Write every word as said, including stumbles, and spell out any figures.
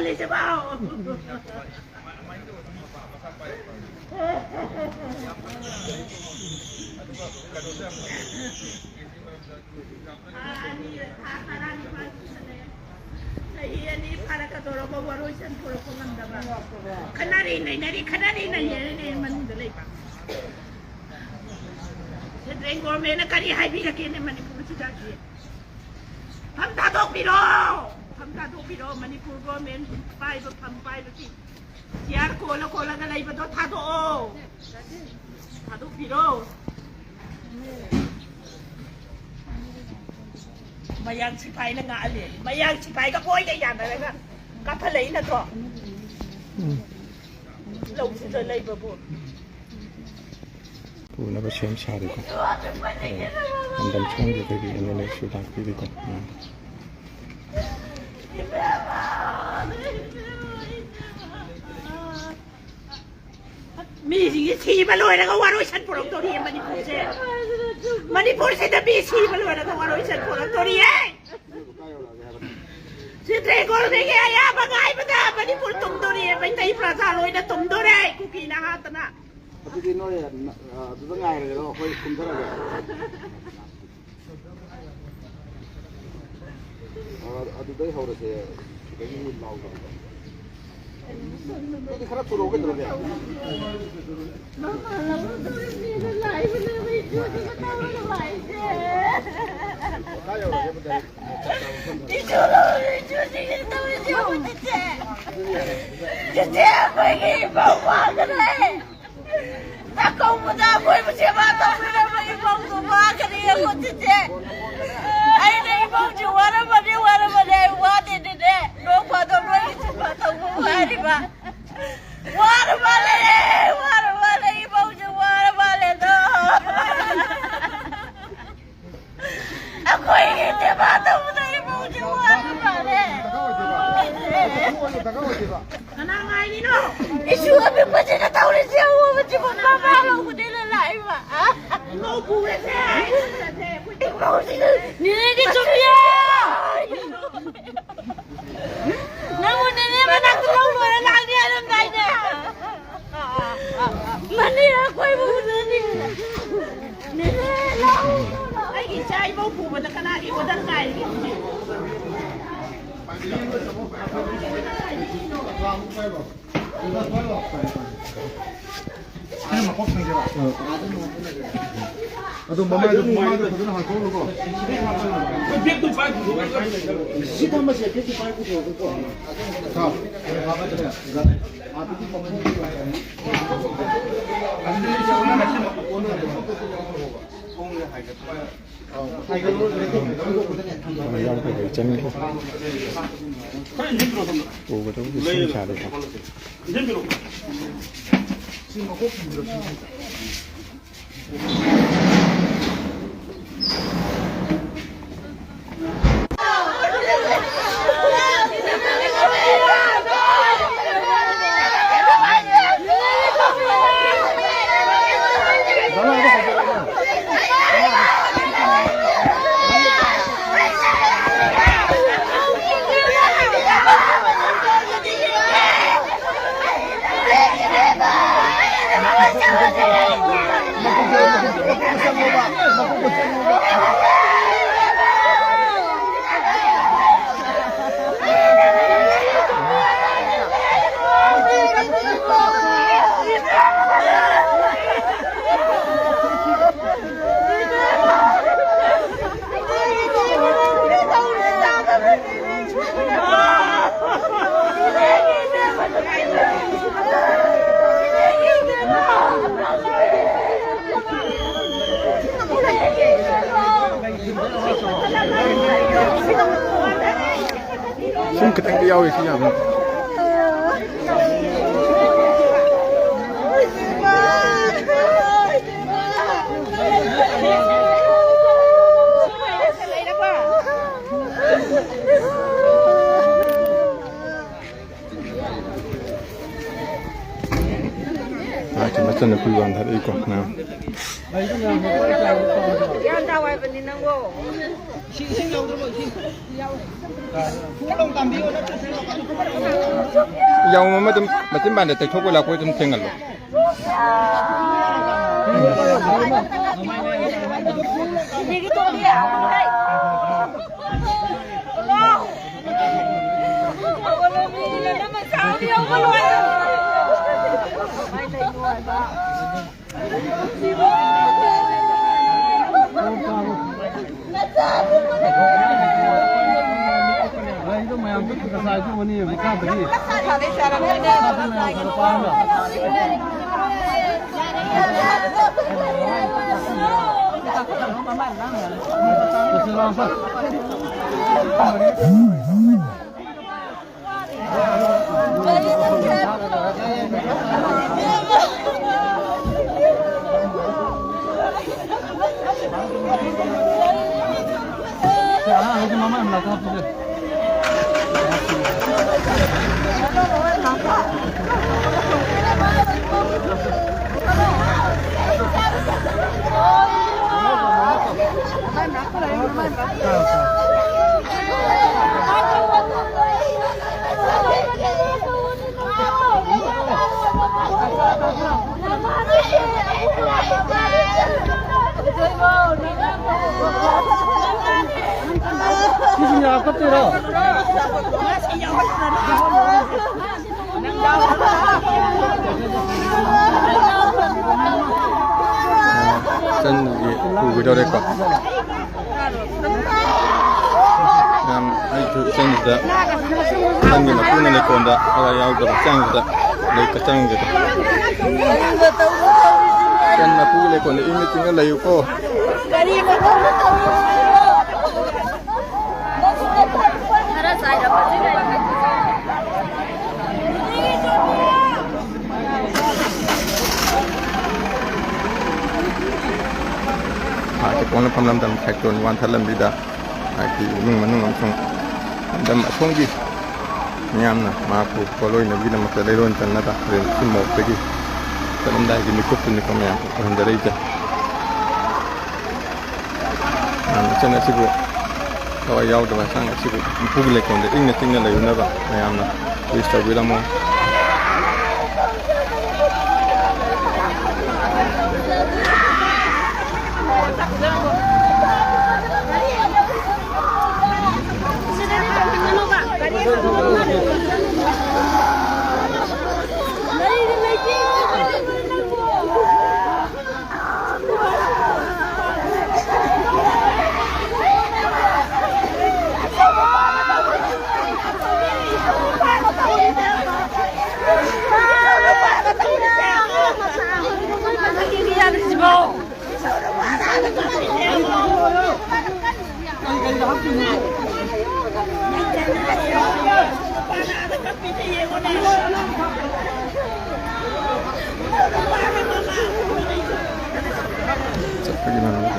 ꯂꯩꯁꯤꯕꯣ? ꯊꯥ ꯑꯅꯤ, ꯊꯥ ꯇꯔꯥꯅꯤꯄꯥꯜ ꯁꯨꯖꯜꯂꯛꯑꯦ꯫ ꯆꯍꯤ ꯑꯅꯤ ꯐꯥꯔꯛꯀꯗꯧꯔꯕ ꯋꯥꯔꯣꯏ ꯁꯟ ꯄꯨꯔꯛꯄ ꯉꯝꯗꯕ꯫ ꯈꯠꯅꯔꯤ ꯅꯩꯅꯔꯤ, ꯈꯠꯅꯔꯤ ꯅꯩꯅꯔꯤꯅꯦ ꯃꯅꯨꯡꯗ ꯂꯩꯕ꯫ ꯁꯦꯟꯇ꯭ꯔꯦꯜ ꯒꯣꯔꯃꯦꯟꯅ ꯀꯔꯤ ꯍꯥꯏꯕꯤꯔꯒꯦꯅꯦ ꯃꯅꯤꯄꯨꯔꯁꯤꯗ ꯍꯧꯖꯤꯛ? ꯐꯝ ꯊꯥꯗꯣꯛꯄꯤꯔꯣ! ꯐꯝ ꯊꯥꯗꯣꯛꯄꯤꯔꯣ! ꯃꯅꯤꯄꯨꯔ ꯒꯣꯔꯃꯦꯟ ꯄꯥꯏꯕ, ꯐꯝ ꯄꯥꯏꯕꯁꯤ ꯆꯤꯌꯥꯔ ꯀꯣꯜꯂ ꯀꯣꯜꯂꯒ ꯂꯩꯕꯗꯣ ꯊꯥꯗꯣꯛꯑꯣ! ꯊꯥꯗꯣꯛꯄꯤꯔꯣ! ꯃꯌꯥꯡ ꯁꯤꯐꯥꯏꯅ ꯉꯥꯛꯍꯜꯂꯦ꯫ ꯃꯌꯥꯡ ꯁꯤꯐꯥꯏꯒ ꯃꯣꯏꯒ ꯌꯥꯅꯔꯒ ꯀꯥꯞꯍꯜꯂꯛꯏ ꯅꯠꯇ꯭ꯔꯣ? ꯎꯝ꯫ ꯂꯧꯁꯤꯗ ꯂꯩꯕꯕꯨ꯫ ꯄꯨꯅꯕ ꯁꯦꯝ ꯁꯥꯔꯤꯀꯣ꯫ ꯑꯦ, ꯂꯝꯗꯝ ꯁꯣꯝꯒꯤ ꯑꯩꯈꯣꯏꯒꯤ ꯑꯦꯝ ꯑꯦꯜ ꯑꯦꯁꯨ ꯂꯥꯛꯄꯤꯔꯤꯀꯣ꯫ ꯎꯝ꯫ ꯃꯤꯁꯤꯡꯁꯦ ꯁꯤꯕ ꯂꯣꯏꯔꯒ ꯋꯥꯔꯣꯏ ꯁꯟ ꯄꯨꯔꯛꯇꯧꯔꯤꯌꯦ ꯃꯅꯤꯄꯨꯔꯁꯦ꯫ ꯃꯅꯤꯄꯨꯔꯁꯤꯗ ꯃꯤ ꯁꯤꯕ ꯂꯣꯏꯔꯒ ꯋꯥꯔꯣꯏ ꯁꯟ ꯄꯨꯔꯛꯇꯧꯔꯤꯌꯦ꯫ ꯁꯦꯟꯇ꯭ꯔꯦꯜ ꯒꯣꯔꯃꯦꯟꯒꯤ ꯑꯌꯥꯕ ꯉꯥꯏꯕꯗ ꯃꯅꯤꯄꯨꯔ ꯇꯨꯝꯗꯣꯔꯤꯌꯦ꯫ ꯃꯩꯇꯩ ꯄ꯭ꯔꯖꯥ ꯂꯣꯏꯅ ꯇꯨꯝꯗꯣꯔꯦ꯫ ꯀꯨꯀꯤꯅ ꯍꯥꯠꯇꯅ꯫ ꯑꯗꯨꯗꯤ ꯅꯣꯏ, ꯑ, ꯑꯗꯨꯗ ꯉꯥꯏꯔꯒꯦꯔꯣ? ꯑꯩꯈꯣꯏ ꯀꯨꯝꯊꯔꯒꯦ꯫ ꯑ, ꯑꯗꯨꯗꯩ ꯍꯧꯔꯁꯦ꯫ ꯁꯤꯗꯒꯤ ꯂꯥꯎꯗꯕꯤꯗ꯫ ꯑꯗꯨꯗꯤ ꯈꯔ ꯊꯨꯔꯛꯑꯣ ꯀꯩꯗꯧꯔꯒꯦ? ꯆꯤꯆꯦ, ꯑꯩꯈꯣꯏꯒꯤ ꯏꯃꯧ ꯋꯥꯒꯗ꯭ꯔꯦ꯫ ꯆꯥꯛꯀꯧꯕꯗ ꯑꯩꯈꯣꯏꯕꯨ ꯁꯦꯕꯥ ꯇꯧꯕꯤꯔꯝꯕ ꯏꯃꯧꯗꯨ ꯋꯥꯒꯅꯤ ꯑꯩꯈꯣꯏ ꯆꯤꯆꯦ꯫ ꯑꯩꯅ ꯏꯃꯧꯁꯦ ꯋꯥꯔꯝꯃꯅꯤ, ꯋꯥꯔꯝꯃꯅꯤ, ꯑꯩ ꯋꯥꯗꯦꯅꯦ꯫ ꯅꯣꯡ ꯐꯥꯗꯣꯛ ꯅꯣꯏꯒꯤ ꯁꯦꯕꯥ ꯇꯧꯕꯕꯨ ꯍꯥꯏꯔꯤꯕ꯫ ꯋꯥꯔ ꯃꯥꯜꯂꯦ, ꯋꯥꯔ ꯃꯥꯜꯂꯦ, ꯏꯃꯧꯁꯦ ꯋꯥꯔ ꯃꯥꯜꯂꯦꯗꯣ꯫ ꯑꯩꯈꯣꯏꯒꯤ ꯁꯦꯕꯥ ꯇꯧꯕꯗ ꯏꯃꯧꯁꯦ ꯋꯥꯔ ꯃꯥꯜꯂꯦ꯫ ꯀꯅꯥ ꯉꯥꯏꯔꯤꯅꯣ? ꯏꯁꯨ ꯑꯄꯤꯛꯄꯁꯤꯅ ꯇꯧꯔꯤꯁꯦ, ꯑꯑꯣꯕꯁꯤꯕꯨ ꯃꯃꯥ ꯂꯧꯕꯅꯦꯅ ꯂꯥꯛꯏꯕ꯫ ꯏꯃꯧ ꯄꯨꯔꯁꯦ꯫ ꯏꯃꯧꯁꯤꯅ ꯅꯦꯅꯦꯗꯤ ꯆꯨꯝꯃꯤꯌꯦ꯫ ꯅꯪꯕꯨ ꯅꯦꯅꯦ ꯄꯨꯕꯗ ꯀꯅꯥꯒꯤ ꯑꯣꯔꯗꯔ ꯉꯥꯏꯔꯤꯒꯦ ꯍꯧꯖꯤꯛ? ꯑꯗꯨ ꯃꯃꯥꯏꯗꯣ, ꯃꯃꯥꯏꯗꯣ ꯐꯖꯅ ꯍꯥꯡꯇꯣꯛꯍꯜꯂꯨꯀꯣ꯫ ꯁꯤ ꯊꯝꯃꯁꯦ, ꯕꯦꯛꯇꯨ ꯄꯥꯏ ꯄꯨꯊꯣꯛꯑꯣ꯫ ꯁꯥ, ꯑꯗꯨꯗꯤ ꯁꯤ ꯑꯣꯟꯅꯔꯁꯤ꯫ ꯌꯥꯎꯗꯕꯩ ꯆꯪꯗꯦ꯫ ꯎꯕꯗꯕꯨꯗꯤ ꯁꯨꯝ ꯁꯥꯔꯦꯀꯣ꯫ ꯁꯨꯝ ꯈꯤꯇꯪꯗꯤ ꯌꯥꯎꯔꯤ, ꯁꯤ ꯌꯥꯝꯅ꯫ ꯃꯍꯥꯛꯀꯤ ꯃꯆꯟꯅꯨꯄꯤ ꯋꯥꯟꯊꯔꯛꯏꯀꯣ ꯃꯌꯥꯝ꯫ ꯒ꯭ꯌꯥꯟ ꯇꯥꯎ ꯍꯥꯏꯕꯅꯤ ꯅꯪꯕꯣ꯫ ꯌꯥꯎꯝ ꯑꯃ ꯑꯗꯨꯝ ꯃꯆꯤꯟ ꯄꯥꯟꯗ ꯇꯩꯊꯣꯛꯄ ꯂꯥꯛꯄ ꯑꯗꯨꯝ ꯊꯦꯡꯍꯜꯂꯣ꯫ ꯏꯆꯟꯒꯤ ꯄꯨꯈꯤꯗꯧꯔꯦꯀꯣ꯫ ꯌꯥꯝ ꯑꯩꯁꯨ ꯏꯆꯟꯁꯤꯗ ꯏꯆꯟꯒꯤ ꯃꯄꯨꯅ ꯂꯩꯀꯣꯟꯗ ꯊꯋꯥꯏ ꯌꯥꯎꯗꯕ ꯍꯛꯆꯥꯡꯁꯤꯗ ꯂꯩ ꯀꯆꯪꯁꯤꯗ ꯏꯆꯟ ꯃꯄꯨꯒꯤ ꯂꯩꯀꯣꯟꯗ ꯏꯪꯅ ꯆꯤꯛꯅ ꯂꯩꯌꯨꯀꯣ꯫ ꯍꯥꯏꯗꯤ ꯄꯣꯛꯅꯐꯝ ꯂꯝꯗꯝ ꯈꯥꯏꯇꯣꯟ ꯋꯥꯟꯊ ꯂꯝꯕꯤꯗ ꯍꯥꯏꯗꯤ ꯏꯃꯨꯡ ꯃꯅꯨꯡ ꯑꯃꯁꯨꯡ ꯂꯝꯗꯝ ꯑꯁꯣꯝꯒꯤ ꯃꯤꯌꯥꯝꯅ ꯃꯍꯥꯛꯄꯨ ꯄꯣꯠꯂꯣꯏꯅꯕꯒꯤꯗꯃꯛꯇ ꯂꯩꯔꯣꯟ ꯆꯟꯅꯕ ꯔꯤꯝꯁꯀꯤ ꯃꯣꯔꯣꯛꯇꯒꯤ ꯆꯠꯂꯝꯗꯥꯏꯒꯤ ꯃꯤꯀꯨꯞꯇꯨꯅꯤꯀꯣ ꯃꯌꯥꯝ ꯎꯍꯟꯖꯔꯛꯏꯁꯦ꯫ ꯃꯌꯥꯝ ꯏꯆꯟ ꯑꯁꯤꯕꯨ ꯊꯋꯥꯏ ꯌꯥꯎꯗꯕ ꯍꯛꯆꯥꯡ ꯑꯁꯤꯕꯨ ꯃꯄꯨꯒꯤ ꯂꯩꯀꯣꯜꯗ ꯏꯪꯅ ꯆꯤꯛꯅ ꯂꯩꯔꯨꯅꯕ ꯃꯌꯥꯝꯅ ꯋꯤꯁ ꯇꯧꯕꯤꯔꯝꯃꯣ꯫ ꯆꯠꯄꯒꯤ ꯃꯃꯤ꯫